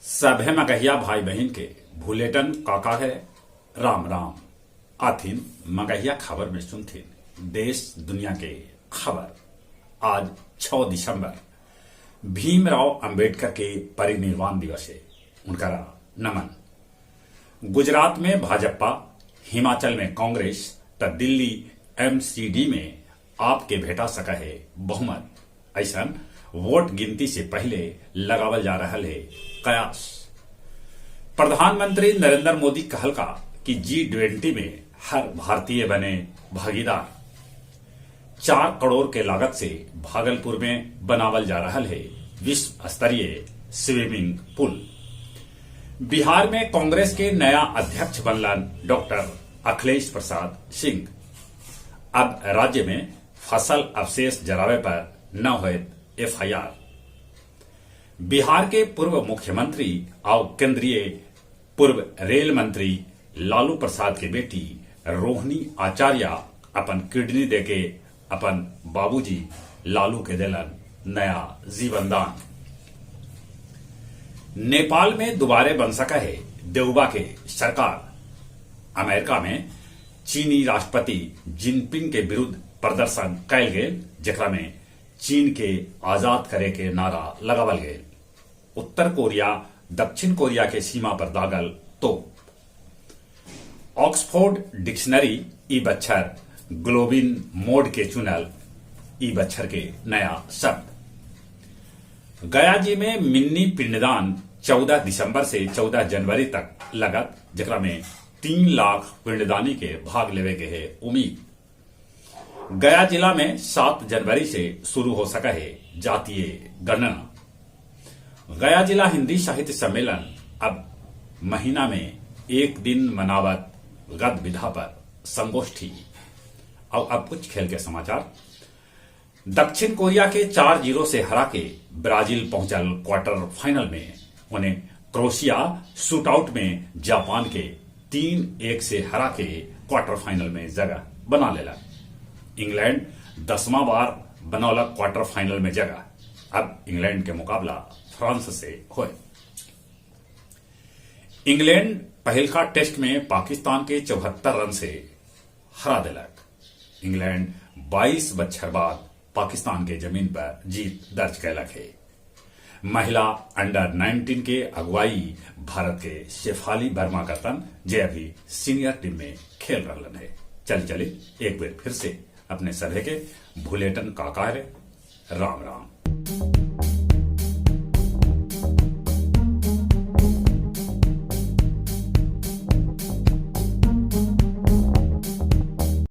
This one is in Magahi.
सभे मगहिया भाई बहिन के भुलेटन काका है राम राम। आथिन मगहिया खबर में सुनथिन देश दुनिया के खबर। आज 6 दिसंबर भीमराव अंबेडकर के परिनिर्वाण दिवस है, उनका नमन। गुजरात में भाजपा, हिमाचल में कांग्रेस त दिल्ली एमसीडी में आपके भेटा सका है बहुमत। ऐसा वोट गिनती से पहले लगावल जा रहा है कयास। प्रधानमंत्री नरेंद्र मोदी कहलका कि G20 में हर भारतीय बने भागीदार। 4 करोड़ के लागत से भागलपुर में बनावल जा रहा है विश्व स्तरीय स्विमिंग पूल। बिहार में कांग्रेस के नया अध्यक्ष बनलन डॉक्टर अखिलेश प्रसाद सिंह। अब राज्य में फसल अवशेष जरावे पर न होयत एफआईआर। बिहार के पूर्व मुख्यमंत्री और केंद्रीय पूर्व रेल मंत्री लालू प्रसाद के बेटी रोहिणी आचार्य अपन किडनी देके अपन बाबूजी लालू के देलन नया जीवनदान। नेपाल में दोबारे बन सका है देउबा के सरकार। अमेरिका में चीनी राष्ट्रपति जिनपिंग के विरुद्ध प्रदर्शन कैल गेल, जेकरा में चीन के आजाद करे के नारा लगावल गेल। उत्तर कोरिया दक्षिण कोरिया के सीमा पर दागल तो ऑक्सफोर्ड डिक्शनरी ई बच्छर ग्लोबिन मोड के चुनल ई बच्छर के नया शब्द। गया जी में मिन्नी पिंडदान 14 दिसंबर से 14 जनवरी तक लगत, जेकरा में 3 लाख पिंडदानी के भाग लेवे के है उम्मीद। गया जिला में 7 जनवरी से शुरू हो सका है जातीय गणना। गया जिला हिंदी साहित्य सम्मेलन अब महीना में एक दिन मनावत गद विधा पर संगोष्ठी। और अब कुछ खेल के समाचार। दक्षिण कोरिया के 4-0 से हरा के ब्राजील पहुंचल क्वार्टर फाइनल में। उन्हें क्रोशिया शूटआउट में जापान के 3-1 से हरा के क्वार्टर फाइनल में जगह बना लेला। इंग्लैंड 10वां बार बनौलक क्वार्टर फाइनल में जगह। अब इंग्लैंड के मुकाबला फ्रांस से होए। इंग्लैंड पहलका टेस्ट में पाकिस्तान के 74 रन से हरा दिलक। इंग्लैंड 22 बच्छर बाद पाकिस्तान के जमीन पर जीत दर्ज कैलक है। महिला अंडर 19 के अगुवाई भारत के शेफाली वर्मा करतन, जे अभी सीनियर टीम में खेल रहलन है। चल चले एक बार फिर से अपने सभे के भुलेटन काका रे राम राम।